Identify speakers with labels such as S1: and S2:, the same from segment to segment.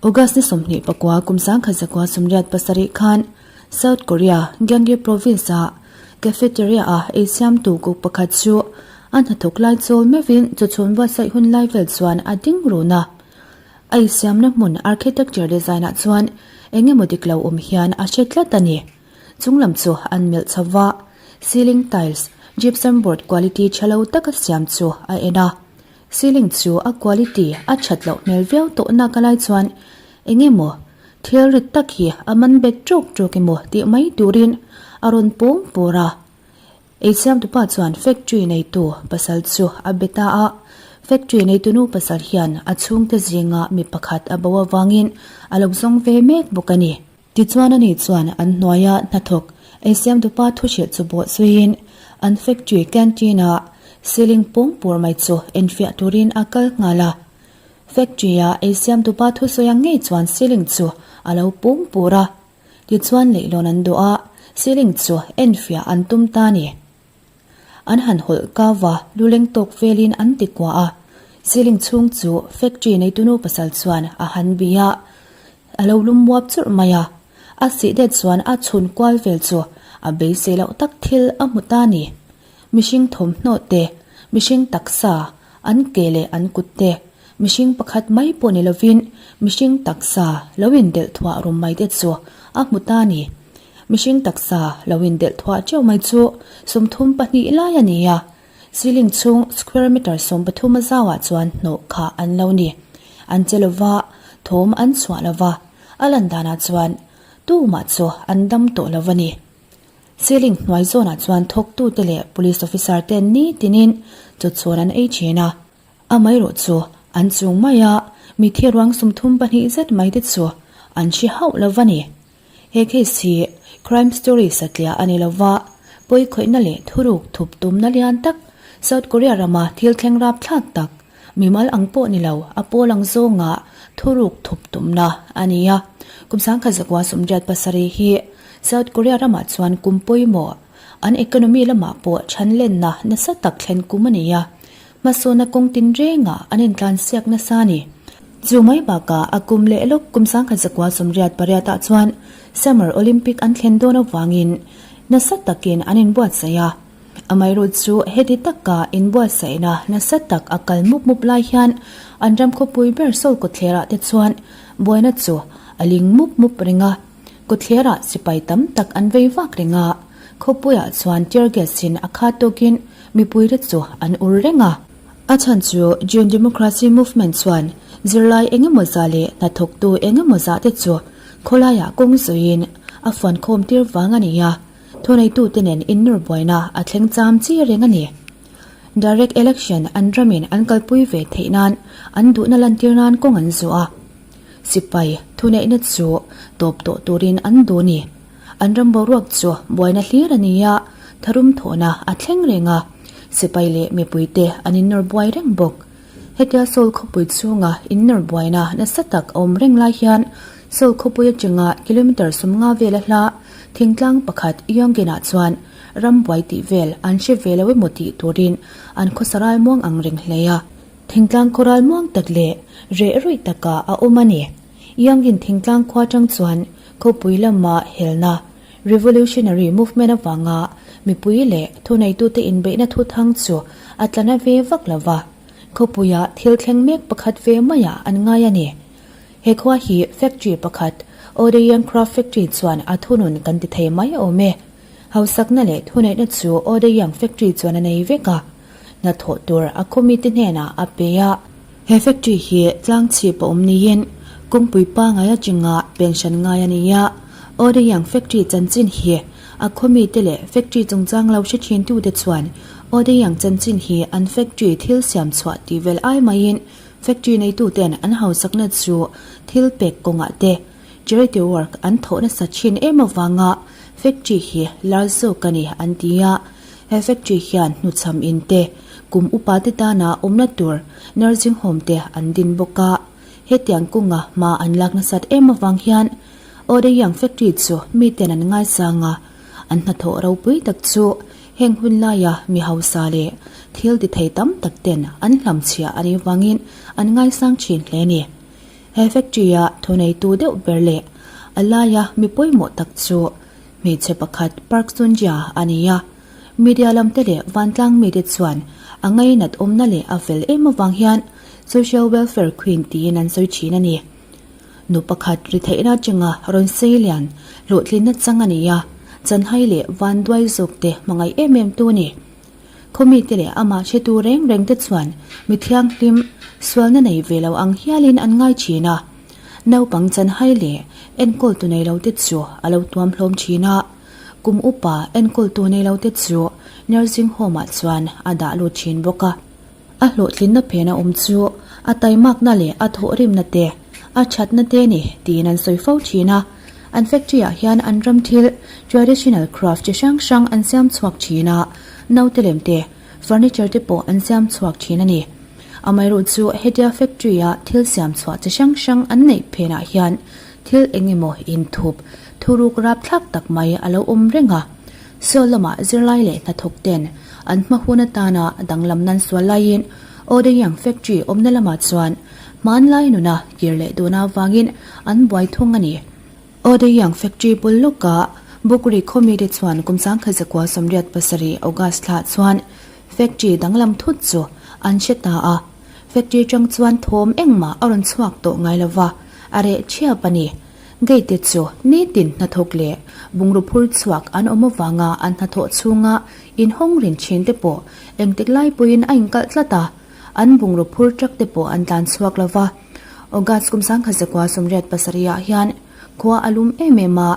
S1: August ni 29 kum 1987 khan South Korea, Gyeonggi Province-a cafeteria-a ei siamtu cook pakhat chu a hnathawk lai chawl meuhin chawchhun buatsaih hun lai vel chuan a ding run a. A insiamna hmun architecture design-ah chuan eng emaw dik lo awm hian a hre tlat a ni. Chunglam chu an melh chho va, ceiling tiles, gypsum board quality tha lo taka siam chu a en a. Ceiling chu a quality a that loh hmel viau tawh nak alai chuan eng emaw thil rit tak hi a man bet ṭawk ṭawk emaw tih mai turin a rawn pawng pawr a. Eisiamtupa chuan factory neitu pasal chu a be ta a, factory neitunu pasal hian a chhungte zinga mi pakhat a bo avangin a lo zawng ve mek bawk a ni. Tichuan ani chuan an hnuaia hnathawk eisiamtupa thu hrilh chu bawh zuiin an factory canteen-a ceiling pawng pur mai chu enfiah turin a kal nghal a. Factory-a eisiamtupa thusawi ang ngei chuan ceiling chu a lo pawng pur a. Tichuan leihlawn an duh a, ceiling chu enfiah an tum ta a ni. An han hawlh kau va, luleng tawk velin an ti kuah a. Ceiling chhung chu factory neitunu pasal chuan a han bi a, a lo lum muap churh mai a. A sih det chuan a chhun kual vel chu a beisei loh tak thil a hmu ta a ni. Mihring thawmhnaw te, mihring taksa, an ke leh an kut te, mihring pakhat mai pawh ni lovin mihring taksa lo indelh thuah rum mai te chu a hmu ta a ni. Mihring taksa lo indelh thuah teuh mai chu 32 lai a ni a, ceiling chhung square meter 13 a zauah chuan hnawh kha an lo ni. An che lova, thawm an chhuah lova, a lan danah chuan tumah chu an dam tawh lo a ni. Ceiling hnuai zawnah chuan thawktute leh police officer te nitinin chawchhawn an ei thin a, amaherawh chu an chung maia mitthi ruang 32 zet mai te chu an hre hauh lo va ni. He case hi crime story satliah a ni lo va, pawikhawihna leh thuruk thup tumna lian tak, South Korea rama thil thleng rapthlak tak, mimal ang pawh ni lo, a pawl ang zawnga thuruk thup tumna a ni a. Kum 1987 hi South Korea ramah chuan kum pawimawh, an economy lamah pawh thanlenna nasa tak thlen kum a ni a. Hmasawnna kawng tinrengah an intlansiak nasa a ni. Chu mai bakah a kum leh lawk kum 1998 ah chuan Summer Olympic an thlen dawn avangin nasa takin an inbuatsaih a. Amaherawh chu heti taka inbuatsaihna nasa tak a kal mup mup lai hian an ram khawpui ber Seoul kawtthlerah te chuan buaina chu a ling mup mup reng a. Kawtthlerah sipai tam tak an vei vak reng a, khawpuiah chuan tear gas in a khat tawkin mipuite chu an ur reng a. A chhan chu June Democracy Movement chuan zirlai eng emaw zah leh hnathawktu eng emaw zah te chu khawlaiah kawng zuiin a fuankhawm tir vang a ni a, thuneitute nen innawr buaina a thleng cham chi reng a ni. Direct election an ramin an kalpui ve theih nan an duhna lantir nan kawng an zuah a. Sipai thuneihna chu tawp tawh turin an duh a ni. An ram boruak chu buaina hlir a ni a, tharum thawhna a thleng reng a, sipai leh mipuite an innawr buai reng bawk. Hetia Seoul khawpui chhunga innawr buaina nasa tak a awm reng lai hian Seoul khawpui atanga kilometre 50 vela hla thingtlang pakhat Yonggin-ah chuan ram buai tih vel an hre ve lo emaw tih turin an khawsa ralmuang ang reng hle a. Thingtlang khaw ralmuang tak leh reh ruih takah a awm a ni. Yonggin thingtlang khua atang chuan khawpui lama helna, revolutionary movement avanga mipui leh thuneitute inbeihna thuthang chu a tla na ve vak lo va, khawpuia thil thleng mek pakhat ve maiah an ngai a ni. He khua hi factory pakhat, Odaeyang Craft Factory chuan a thunun kan ti thei mai awm e. Hausakna leh thuneihna chu Odaeyang Factory chuan a nei vek a, hnathawh tur a khawmite hnenah a pe a. He factory hi tlang chhip a awm niin kawngpui pangai atanga pension ngai a ni a. Odaeyang Factory chanchin hi a khawmite leh factory chungchang lo hre thintute chuan Odaeyang chanchin hi an factory thil siam chhuah tih vel ai maiin factory neituten an hausakna chu thil pek kawngah te charity work an thawh nasa thin em avanga factory hi lar zawk a ni an ti a. He factory hian hnuchham in te, kum upa te tana awmna tur nursing home te an din bawk a. Hetiang kawnga hma an lak nasat em avang hian Odaeyang factory chu miten an ngaisang a, an hnathawh ropui tak chu heng hun laia mi hausa leh thil ti thei tam tak ten an hlamchhiah a nih vangin an ngaisang thin hle a ni. He factory-a thuneitu deuh ber leh a laia mi pawimawh tak chu hmeichhe pakhat Park Sun-ja a ni a. Media lamte leh vantlang mite chuan a ngainat awmna leh a fel em avang hian Social Welfare Queen tiin an sawi thin a ni. Nu pakhat ri theihna atanga rawn sei lian hlawhtlinna chang a ni a, chanhai leh vanduai zawkte hmangaih em em tu a ni. Khawmite leh amah hretu reng reng te chuan mi thianghlim sualna nei ve lo ang hialin an ngai thin a. Naupang chanhai leh enkawltu nei lo te chu a lo tuam hlawm thin a. Kum upa enkawltu nei lo te chu nursing home ah chuan a dah lut thin bawk a. A hlawhtlinna phen a awm chu a taimakna leh a thawhrimna te, a thatna te ni tiin an sawi fo thin a. An factory ah hian an ram thil, traditional craft chi hrang hrang an siam chhuak thin a, naute lem te, furniture te pawh an siam chhuak thin a ni. Amaherawh chu hetia factory a thil siam chhuah chi hrang hrang an neih phenah hian thil eng emaw inthup, thuruk rapthlak tak mai a lo awm reng a. Seoul lamah zirlai leh hnathawk ten an hma hun atana danglam nan sual laiin Odaeyang factory awmna lamah chuan hmanlai nuna kir leh dun avangin an buai thung a ni. Odaeyang factory bul lawkah Bukri khawmite chuan kum 1987 August thla chuan factory danglam thut chu an hre ta a, factory tang chuan thawm engmah a rawn chhuak tawh ngai lova, a reh thiap a ni. Gate chu nitin hnathawk leh bungraw phur chhuak an awm avanga an hnathawh chhunga inhawng rin thin te pawh engtik lai pawhin a inkalh tlat a, an bungraw phur truck te pawh an tlan chhuak lo va. August kum 1987 ah hian khua a lum em em a,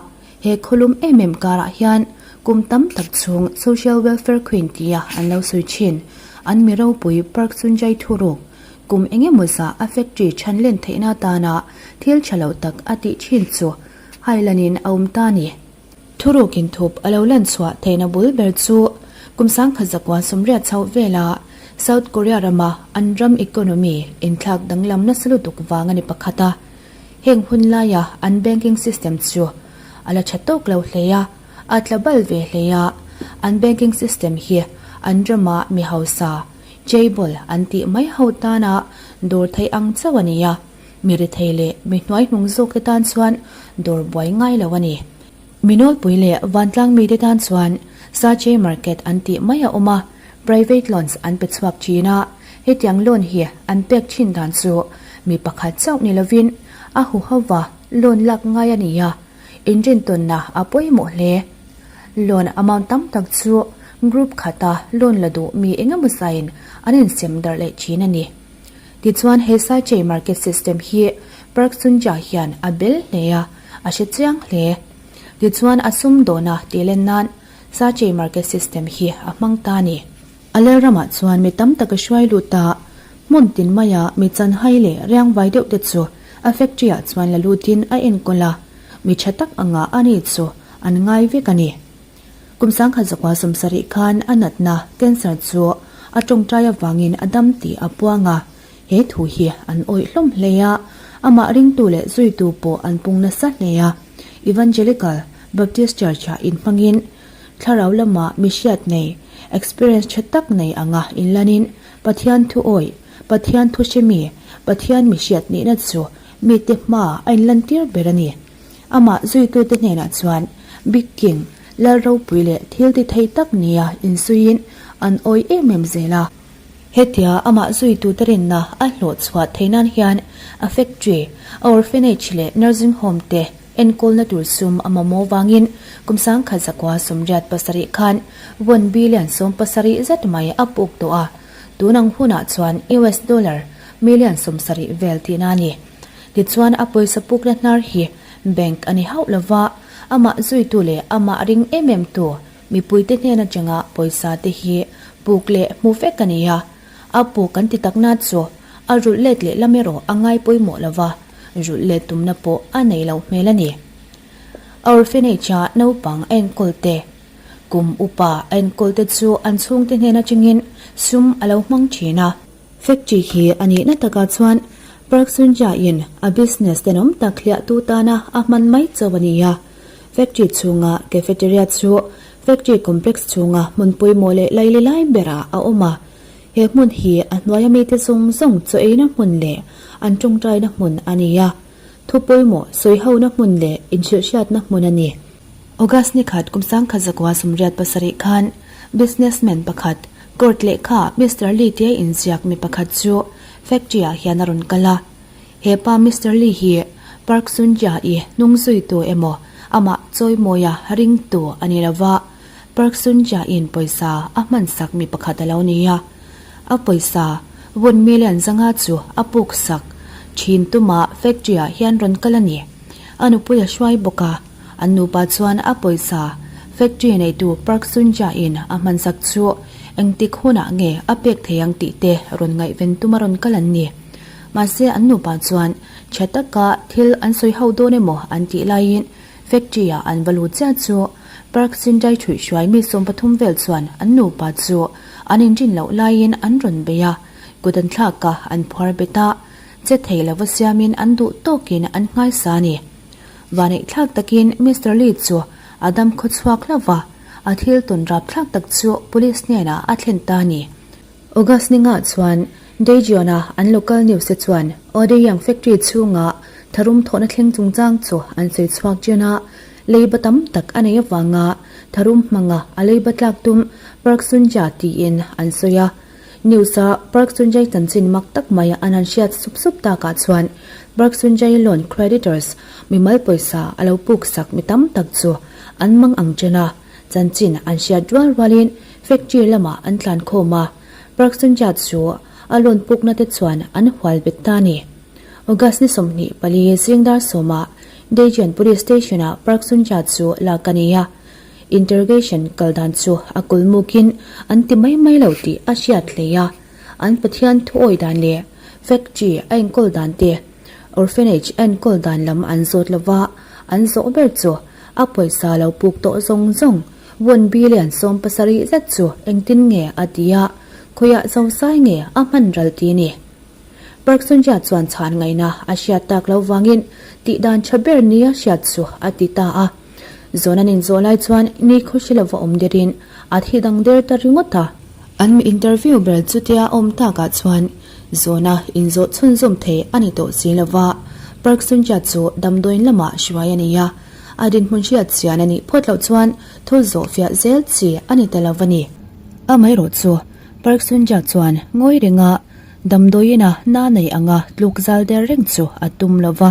S1: he khaw lum em em karah hian kum tam tak chhung Social Welfare Queen tia an lo sawi thin an mi ropui Park Sun-jae thuruk Kum eng emaw zah a factory chhan len theihna atana thil tha lo tak a tih thin chu hailanin a awm ta ni. Thuruk inthup a lo lan chhuah theihna bul ber chu kum 1980 chhoh vela South Korea rama an ram economy inthlak danglam nasa lutuk vang a ni pakhat a. Heng hun laia an banking system chu a la tha tawk lo hle a, a tla bal ve hle a. An banking system hi an rama mi hausa Chaebol an tih mai ho tana dawr theih ang chauh a ni a, mi rethei leh mi hnuaihnung zawkte tan chuan dawr buai ngai lo a ni. Mi nawlpui leh vantlang mite tan chuan Sache Market an tih mai a awm a, private loans an pe chhuak thin a, hetiang loan hi an pek thin dan chu mi pakhat chauh ni lovin a huhova loan lak ngai a ni a, inrintawnna a pawimawh hle. Loan amount tam tak chu group khata loan la duh mi eng emaw zaiin an insem darh leh thin a ni. Tichuan he Saichei market system hi Park Sun-ja hian a bel hle a, a hre chiang hle. Tichuan a sum dawna tih len nan Saichei market system hi a hmang ta a ni. A lel ramah chuan mi tam tak a hruai lut a, hmun tin maia mi chanhai leh riangvai deuh te chu a factory ah chuan la lutin a enkawl a, mi tha tak anga a ni chu an ngai vek a ni. Kum 1970 khan a natna, cancer, chu a tawngtai avangin a dam tih a puang a, he thu hi an awih hlawm hle a, amah ringtu leh zuitu pawh an pung nasa hle a. Evangelical Baptist Church-ah inhmangin thlarau lama mi hriat nei, experience tha tak nei anga inlanin Pathian thu awih, Pathian thu hre mi, Pathian mi hriat nihna chu mite hmaa a inlantir ber a ni. Amah zuitute hnenah chuan Big King, Lal ropui leh thil ti thei tak nia insuiin an awi em em zel a. Hetia amah zuitute rinna a hlawh chhuah theih nan hian a factory, a orphanage leh nursing home te enkawlna tur sum a mamawh vangin kum 1987 khan won billion 17 zet mai a puk tawh a, tun ang hunah chuan US dollar million 70 vel tihna a ni. Tichuan a pawisa pukna hnar hi bank a ni hauh lova, amah zuitu leh amah ring em em tu mipuite hnen atanga pawisa te hi puk leh hmu vek a ni a. A puk kan ti takna chu a rulh let leh lam erawh a ngai pawimawh lova, rulh let tumna pawh a nei lo hmel a ni. A orphanage-a naupang a enkawl te, kum upa a enkawl te chu an chhungte hnen atangin sum a lo hmang thin a. Factory hi a nihna takah chuan Park Sun-ja-in a business tenawm tak hliahtu tana a hman mai chauh a ni a. Factory chhunga cafeteria chu factory complex chhunga hmun pawimawh leh laili lai berah a awm a. He hmun hi a hnuaia mite zawng zawng chaw eina hmun leh an tawngtaina hmun a ni a, thu pawimawh sawihona hmun leh inhrilhhriatna hmun a ni. August ni khat kum 1987 khan businessman pakhat court lehkha Mister Lee tia inziak mi pakhat chu factory ah hian a rawn kal a. He pa Mister Lee hi Park Sun-ja-i hnung zuitu emaw amah chawimawia ringtu a ni lova, Park Sun-ja-in pawisa a hmansak mi pakhat a lo ni a. A pawisa won million zanga chu a puksak thin tuma factory ah hian rawn kal a ni. A nupui a hruai bawk a. An nupa chuan a pawisa factory neitu Park Sun-ja-in a hmansak chu engtik hunah nge a pek thei ang tih te rawn ngaihven tuma rawn kal an ni. Mahse an nupa chuan tha taka thil an sawi ho dawn emaw an tih laiin factory-ah an va lut chiah chu Park Sun-jai ṭhuihhruai mi 13 vel chuan an nupa chu an inrin loh laiin an rawn bei a, kut an thlak a, an phuar bet a, che thei lova siamin an duh tawkin an nghaisa a ni. Vaneih thlak takin Mister Lee chu a dam khaw chhuak hlauh va, a thil tawn rap thlak tak chu police hnenah a thlen ta a ni. August ni ngah chuan Daejeon-a an local news te chuan Odaeyang factory chhunga tharum thawhna thleng chungchang chu an sawi chhuak ṭin a, leiba tam tak a nei avanga tharum hmanga a leiba tlak tum Park Sun-ja tiin an sawi a. News-a Park Sun-jae chanchin mak tak mai an han hriat sup sup takah chuan Park Sun-jae loan creditors, mimal pawisa a lo puk sak mi tam tak chu an mang ang chen a, chanchin an hriat rual rualin factory lamah an tlan khawm a, Park Sun-ja chu a loan pukna te chuan an hual bet ta a ni. August ni 24 zing dar sawmah Daejeon Police Station-ah Park Sun-ja chu lak a ni a. Interrogation kal dan chu a kulmukin an ti mai mai lo tih a hriat hle a, an Pathian thuawi dan leh factory a enkawl dan te, orphanage a enkawl dan lam an zawt lo va, an zawh ber chu a pawisa lo puk tawh zawng zawng won billion 17 zet chu engtin nge a ti a, khawiah zosai nge a hman ral ti ni. Park Sun-ja chuan chhan ngaihna a hriat tak lo vangin tih dan tha ber nia hriat chu a ti ta a. Zawn an inzawh lai chuan ni khaw hre lova awm derin a thi dang der ta ringawt a. An mi interview ber chutia a awm takah chuan zawna inzawh chhunzawm thei a ni tawh si lova, Park Sun-ja chu damdawiin lamah hruai a ni a, a dinhmun hriat chian a nih phawt loh chuan thu zawh fiah zel chi a ni ta lo a ni. Amaherawh chu Park Sun-ja chuan ngawi renga damdawiina na nei anga tluk zal der reng chu a tum lova.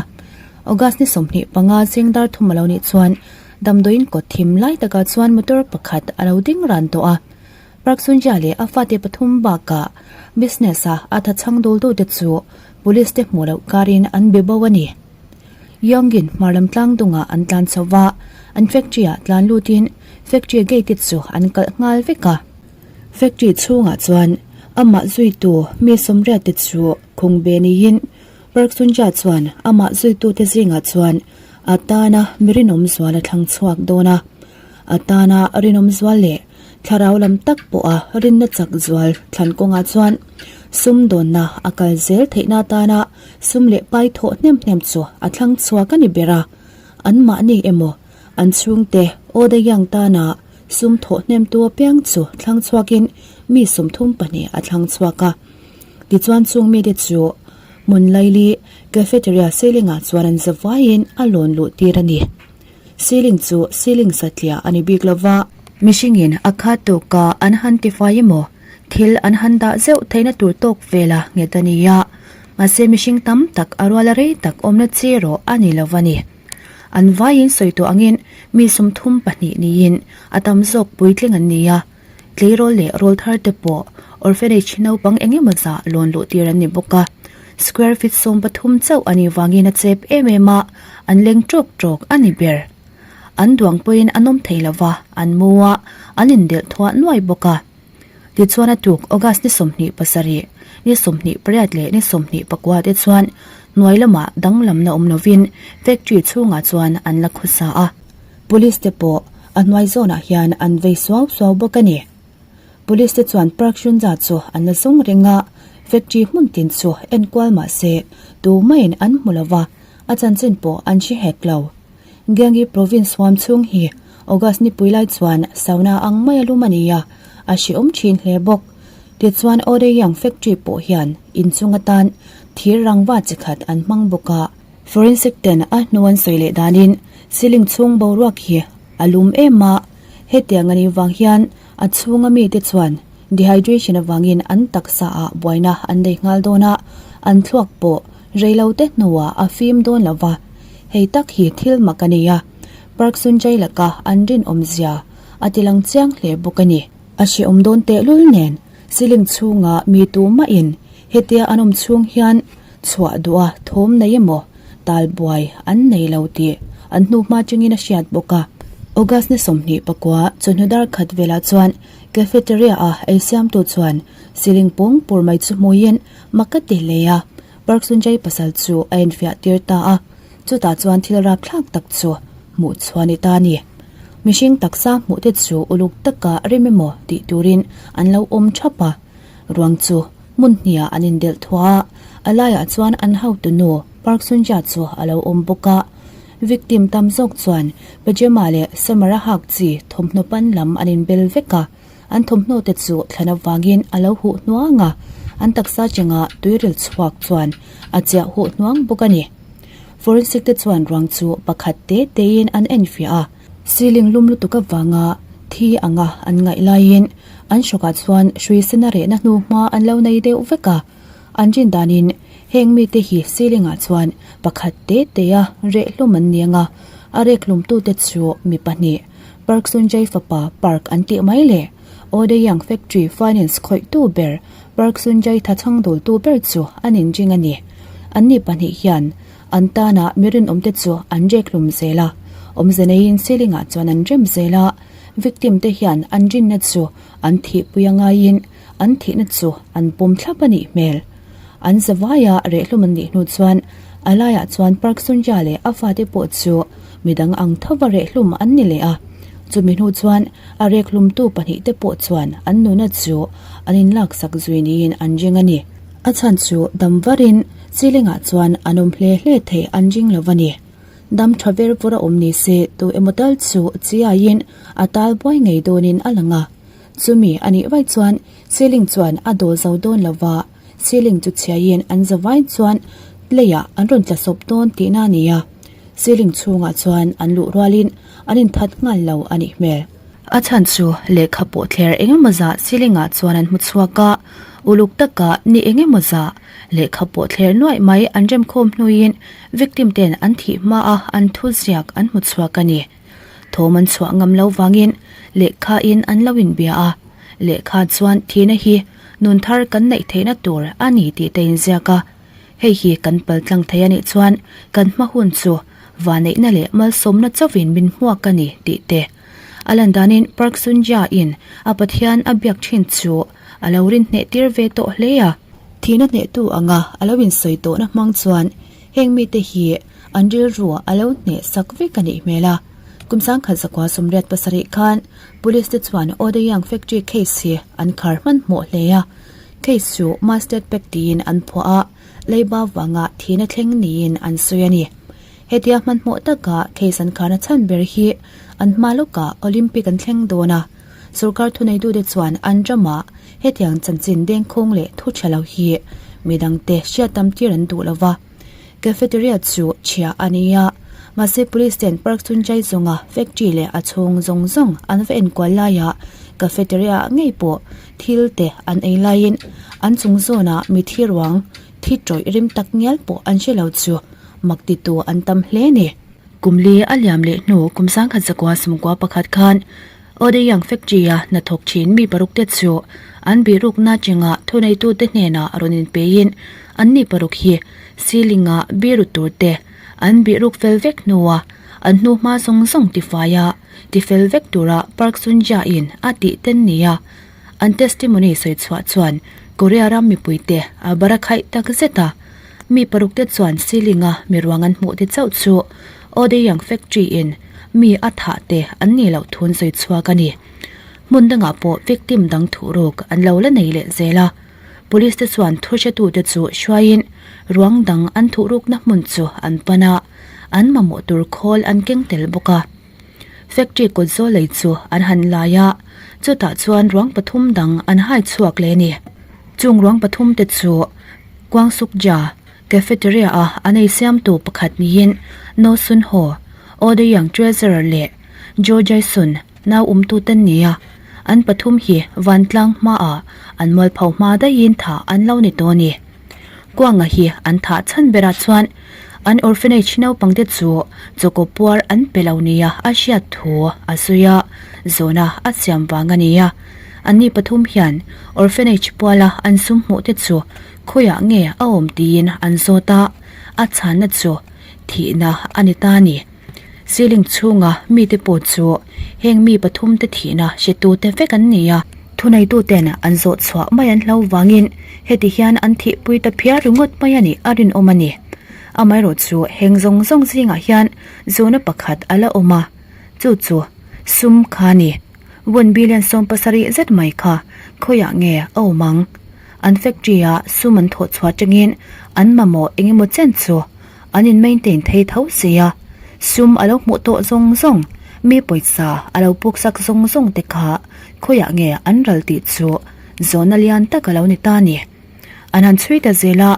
S1: August ni 25 zing dar thum a lo nih chuan damdawiin kawt thim lai takah chuan motor pakhat a lo ding ran tawh a. Park Sun-ja leh a fate pathum bakah business-a a tha chhang dul dute chu police te hmuh loh karin an be bo a ni. Young-in hmar lam tlang dungah an tlan chho va, an factory-ah tlan lutin factory gate te chu an kalh nghal vek a. Factory chhungah chuan amah zuitu mi 80 te chu khung be niin Park Sun-ja chuan amah zuitute zingah chuan a tana mi rinawm zual a thlang chhuak dawn a. A tana rinawm zual leh thlarau lam tak pawha rinna chak zual thlan kawngah chuan sumdawnna a kal zel theihna atana sum leh pai thawh hnem hnem chu a thlang chhuak a ni ber a. Anmahni emaw an chhungte Odaeyang tana sum thawh hnemtu apiang chu thlang chhuakin mi 32 a thlang chhuak a. Tichuan chung mite chu hmun laili cafeteria ceiling ah chuan an za vaiin a lawn luh tir a ni. Ceiling chu ceiling satliah a ni bik lova, mihringin a khat tawka an han tifai emaw thil an han dah zeuh theihna tur tawk vela nghet a ni a, mahse mihring tam tak a ruala rei tak awmna chi erawh a ni lova ni. An vaiin sawi tawh angin mi 32 niin a tam zawk puitling an ni a. Tleirawl leh rawl thar te pawh orphanage naupang eng emaw zah lawn luh tir an ni bawk a. Square feet 13 chauh a nih vangin a chep em em a, an leng tawk tawk a ni ber. An duang pawhin an awm thei lova, an mu a, an indelh thuah nuai bawk a. Tichuan a tuk August ni 27, ni 28 leh ni 29 te chuan hnuai lamah danglamna awm lovin factory chhungah chuan an la khawsa a. Police te pawh a hnuai zawnah hian an vei suau suau bawk a ni. Police te chuan Park Shunja chu an la zawng reng a, factory hmun tin chu enkual mah se tumaiin an hmu lo va, a chanchin pawh an hre hek lo. Gyeonggi province huam chhung hi August nipui lai chuan sauna ang mai a lum a ni a, a hrehawm thin hle bawk. Tichuan Odaeyang factory pawh hian inchung atan. Thir rangva chi khat an hmang bawk a. Forensic ten a hnu an sawi leh danin ceiling chhung boruak hi a lum em a, hetiang a nih vang hian a chhunga mite chuan dehydration avangin an taksa ah buaina an nei nghal dawn a, an thluak pawh reilote hnuah a fim dawn lo va, hei tak hi thil mak a ni a, Park Sun-jae laka an rinawmzia a tilang chiang hle bawk a ni. A hrehawm dawn tehlul nen ceiling chhunga mi tumahin hetia an awm chhung hian chhuah duh a thawm nei emaw talbuai an nei lo tih an hnu hma chungin a hriat bawk a. August ni 24 chawhnu dar khat velah chuan cafeteria a ei siamtu chuan ceiling pawng pur mai chu hmuiin mak a ti hle a, Park Sun-jae pasal chu a enfiah tir ta a, chutah chuan thil rapthlak tak chu hmuh chhuah a ni ta a ni. Mihring taksa hmuh te chu uluk taka rem emaw tih turin an lo awm thap a, ruang chu hmun hniah an indelh thuah a, a laiah chuan an hotu nu Park Sun-ja chu a lo awm bawk a. Victim tam zawk chuan pajama leh summer a hak chi thawmhnaw pan lam an inbel vek a, an thawmhnaw te chu thlan avangin a lo huh hnuang a, an taksa chengah tuiril chhuak chuan a chiah huh hnuang bawk a ni. Forensic te chuan ruang chu pakhat te tein an enfiah a, ceiling lum lutuk avanga thi anga an ngaih laiin an hrawkah chuan hrui sen a rehna hnu hma an lo nei deuh vek a, an rin danin heng mite hi ceiling ah chuan pakhat te tea reh hlum an ni anga, a rek hlumtute chu mi pahnih Park Sun-jae fapa Park an tih mai le. Odaeyang Factory Finance khawihtu ber Park Sun-jae thachhang dawltu ber chu an inring a ni. Anni pahnih hian an tana mi rinawmte chu an rek hlum zel a, awmze neiin ceiling ah chuan an rem zel a, victim te hian an rinna chu an thihpui a ngaiin an thihna chu an pawm thlap a nih hmel. An zavaia rehhlum an nih hnu chuan a laiah chuan Park Sun-ja leh a fate pawh chu midang ang thova rehhlum an ni leh a. Chumi hnu chuan a rekhlumtu pahnihte pawh chuan an nuna chu an inlaksak zui niin an ring a ni. A chhan chu dam varin ceiling-ah chuan an awm hle hle theih an ring lo a ni. Dam tha ver vawr a awm ni se tu emaw tal chu chiaiin a tal buai ngei dawnin a lang a. Chumi a nih vaih chuan ceiling chuan a dawl zo dawn lo va, ceiling chu chhiaiin an zavai chuan leiah an rawn tla sawp dawn tihna a ni a. Ceiling chhungah chuan an luh rualin an inthat nghal lo a nih hmel. A chhan chu lehkha pawh thler eng emaw zah ceiling ah chuan an hmu chhuak a, uluk taka ni eng emaw zah lehkha pawh thler nuaih mai an remkhawm hnuin victim ten an thih hma a an thu ziak an hmu chhuak a ni. Thawm an chhuah ngam lo vangin lehkha in an lo inbia a, lehkha chuan thihna hi nun thar kan neih theihna tur a ni tih te inziak a. Hei hi kan pal tlang thei a nih chuan kan hma hun chu vaneihna leh malsawmna chauhin min hmuak a ni tih te a lan danin Park Sun-ja in a Pathian a biak thin chu a lo rin hneh tir ve tawh hle a. Thihna hnehtu anga a lo insawi tawhna hmang chuan heng mite hi an rilru a lo hneh sak vek a nih hmel a. Kum 1987 khan Police te chuan Odaeyang Factory case hi an khar hmanhmawh hle a. Case chu Mustard Pack tiin an phuah a, leiba vanga thihna thleng niin an sawi a ni. Hetia hmanhmawh taka case an kharna chhan ber hi an hma lawkah Olympic an thleng dawn a, sorkar thuneitute chuan an ramah hetiang chanchin dengkhawng leh thu tha lo hi midangte hriat tam tir an duh lo va. Cafeteria chu chhia a ni a, mahse police ten Park Chunchai zawnga factory leh a chhung zawng zawng an va enkual laiah cafeteria ah ngei pawh thil te an ei laiin an chung zawnah mithi ruang thi tawih rim tak ngial pawh an hre lo chu mak titu an tam hle a ni. Kum li a liam leh hnu kum 1991 khan Odaeyang factory-a hnathawk thin mi paruk te chu an bihrukna chenga thuneitute hnenah rawn inpeiin anni paruk hi ceiling-a biru tur te an bihruk fel vek hnua an hnuhma zawng zawng tifaia tifel vek tura Park Sun-ja-in a tih ten nia an testimony sawi chhuah chuan Korea ram mipuite a barakhaih tak zet a. Mi paruk te chuan ceiling-a mi ruang an hmuh te chauh chu Odaeyang factory-in mi a thah te an nih loh thun sawi chhuak a ni. Hmun dangah pawh victim dang thuhruk an lo la nei leh zel a. Police te chuan thu hretute chu hruaiin ruang dang an thuhrukna hmun chu an pan a, an mamawh tur khawl an keng tel bawk a. Factory kawt zawl lei chu an han lai a, chutah chuan ruang pathum dang an hai chhuak leh a ni. Chung ruang pathum te chu Kwang Suk Ja. Cafeteria a an ei siamtu pakhat niin No Sun Ho, Oh Dae Young Treasurer leh Jo Jae Sun nau umtute an ni a, an pathum hi vantlang hmaah an mualpho hma daihin thah an lo ni tawh a ni. Kuanga hi an thah chhan berah chuan an orphanage naupangte chu chawkaw puar an pe lo nia a hriat thu a sawi a, zawhna a siam vang a ni a. Anni pathum hian orphanage puala an sum hmuh te chu khawiah nge a awm tiin an zawt a, a chhanna chu thihna a ni ta a ni. Ceiling chhunga mite pawh chu heng mi pathumte thihna hretute vek an ni a, thuneituten an zawh chhuah mai an hlo vangin heti hian an thihpui ta phiar ringawt mai a nih a rinawm a ni. Amaherawh chu heng zawng zawng zingah hian zawhna pakhat a la awm a, chu chu sum kha a ni. Won billion 70 zet mai kha khawiah nge a awm ang? An factory-a sum an thawh chhuah atangin an mamawh eng emaw chen chu An in maintain thei tho si a, sum a lo hmuh tawh zawng zawng, mi pawisa a lo puk sak zawng zawng te kha khawiah nge an ral tih chu zawhna lian tak a lo ni ta ni. An han chhui ta zel a,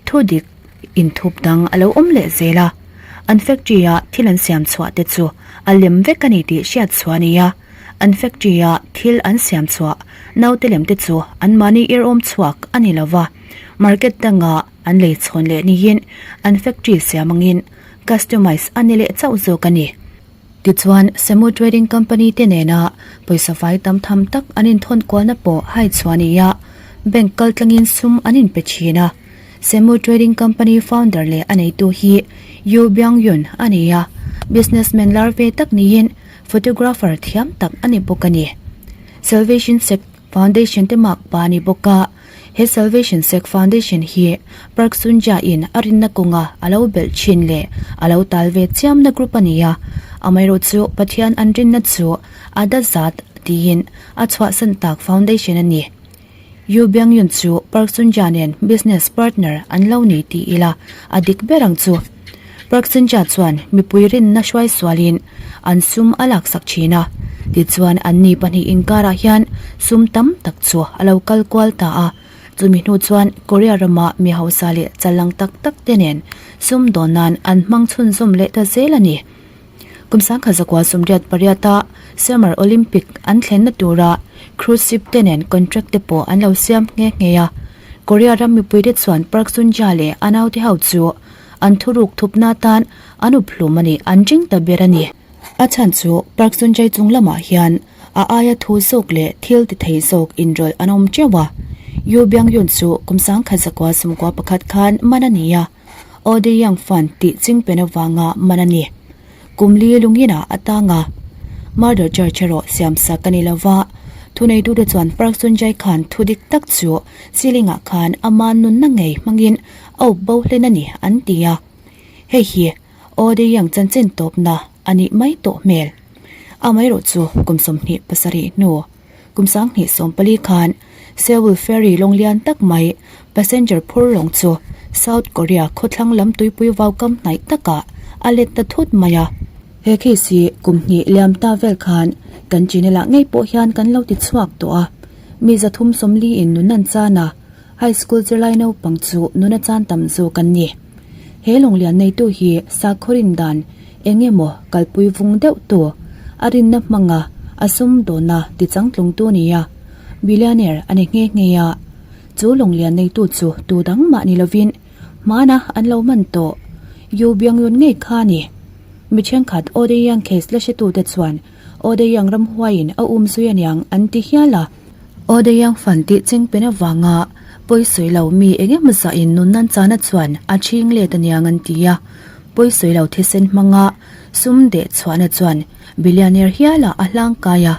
S1: thu dik inthup dang a lo awm leh zel a, an factory a thil an siam chhuah te chu a lem vek a ni tih hriat chhuah a ni a, an factory a thil an siam chhuah naute lem te chu anmahni irawm chhuak a ni lova, market danga An lei chhawn leh niin an factory siam angin customize a ni leh chauh zawk a ni. Tichuan, Semu Trading Company te nena pawisa vai tam tham tak an inthawn kualna pawh hai chhuah a ni a, bank kal tlangin sum an inpe thin a. Semu Trading Company founder leh a neitu hi Yu Byung-yun a ni a, businessman lar ve tak niin photographer thiam tak a ni bawk a ni. Salvation Sect Foundation te mak pa a ni bawk a. He Salvation Sect Foundation hi Park Sun-ja in a rinna kawnga a lo belh thin leh a lo tal ve chiamna group a ni a, amaherawh chu Pathian an rinna chu a da zat tiin a chhuahsan tak foundation a ni. Yu Byung-yun chu Park Sun-ja nen business partner an lo ni ti ila a dik ber ang chu. Park Sun-ja chuan mipui rinna hruai sualin an sum a laksak thin a, tichuan anni pahnih inkarah hian sum tam tak chu a lo kal kual ta a, chumi hnu chuan Korea rama mi hausa leh challang tak tak te nen sum dawn nan an hmang chhunzawm leh ta zel a ni. Kum 1988 a Summer Olympic an thlenna tura cruise ship te nen contract te pawh an lo siam nghe nghe a, Korea ram mipuite chuan Park Sun-ja leh a naute ho chu An thuruk thupna atan an up hlum a ni, an ring ta ber a ni. A chhan chu Park Sun-jae chung lamah hian a aia thu zawk leh thil ti thei zawk inrawlh an awm teuh a. Yoo Byung-yun chu kum 1991 khan man a ni a, Oh Dae-young Fund tih chingpen avanga man a ni. Kum li lungin-ah a tang a, murder charge erawh siamsak a ni lo va, thuneitute chuan Park Sun-jae khan thu dik tak chu ceiling-ah khan ama nunna ngei hmangin A up bo hlen a ni an ti a, hei hi Aw-Dei-Yang chanchin tawpna a nih mai tawh hmel. Amaherawh chu kum 27 hnu, kum 2014 khan Seoul Ferry lawng lian tak mai passenger phur lawng chu South Korea khawthlang lam tuipui vau kam hnaih takah a let ta thut mai a. He case hi kum hnih liam ta vel khan kan channel ah ngei pawh hian kan lo ti chhuak tawh a, mi 340 in nun an chan a, High School zirlai naupang chu nuna chan tam zawk an ni. He lawnglian neitu hi sakhaw rin dan eng emaw kalpui vung deuh tu, a rinna hmanga a sum dawna ti changtlungtu a ni a, billionaire a ni nghe nghe a. Chu lawnglian neitu chu tu dang mah ni lovin hmana an lo man tawh Yu Byung-yun ngei kha a ni. Mi thenkhat Odaeyang case la hretute chuan Odaeyang ramhuaiin a um zui aniang an ti hial a. Aw Dae-Young Fan tih chingpen avanga pawisawi lo mi eng emaw zahin nun nan chana chuan a ṭhing let aniang an ti a, pawisawi lo thisen hmanga sum deh chhuahna chuan billionaire hialah a hlangkai a,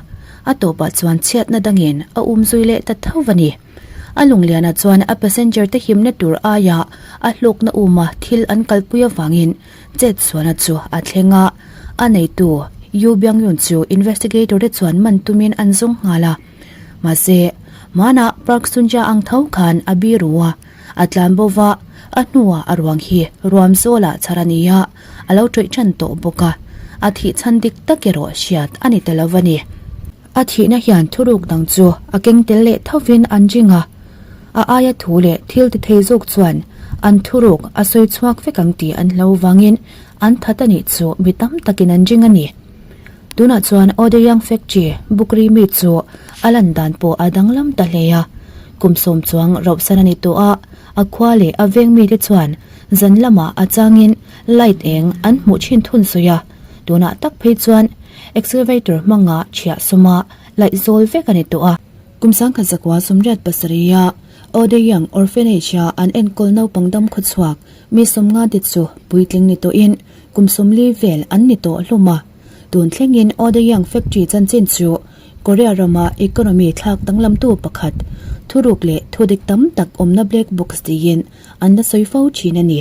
S1: a tawpah chuan chhiatna dangin a um zui leh ta tho a ni. A lunglianah chuan a passenger te himna tur aia a hlawkna uma thil an kalpui avangin chet chhuahna chu a thleng a, a neitu Yu Byung-yun chu investigator te chuan man tumin an zawng nghal a. Mahse, hmanah Park Sun-ja ang tho khan a biru a, a tlan bo va, a hnuah a ruang hi ruam zawlah chhar a ni a, a lo ṭawih ṭan tawh bawk a, a thih chhan dik tak erawh hriat a ni ta lo a ni. A thihna hian thuruk dang chu a keng tel leh thovin an ring a, a aia thu leh thil ti thei zawk chuan. An thuruk a sawi chhuak vek ang tih an hlo vangin an that a nih chu mi tam takin an ring a ni. Tunah chuan Odeyoung Factory bukri mi chu a lan dan pawh a danglam ta hle a. Kum sawm chuang rauhsan a ni tawh a, a khua leh a veng mite chuan zan lamah a changin light eng an hmuh thin thun sawi a. Tunah tak phei chuan excavator hmanga chhiah sawma laih zawl vek a ni tawh a. Kum sangkhat zakua sawmriat pasarih a Odeyoung Orphanage-a an enkawl naupang dam khawchhuak mi sawmnga te chu puitling ni tawhin kum 40 vel an ni tawh hlawm a. Tun thlengin Odeyoung Factory chanchin chu Korea rama economy thlak danglamtu pakhat, thuruk leh thudik tam tak awmna black box tiin an la sawi fo thin a ni.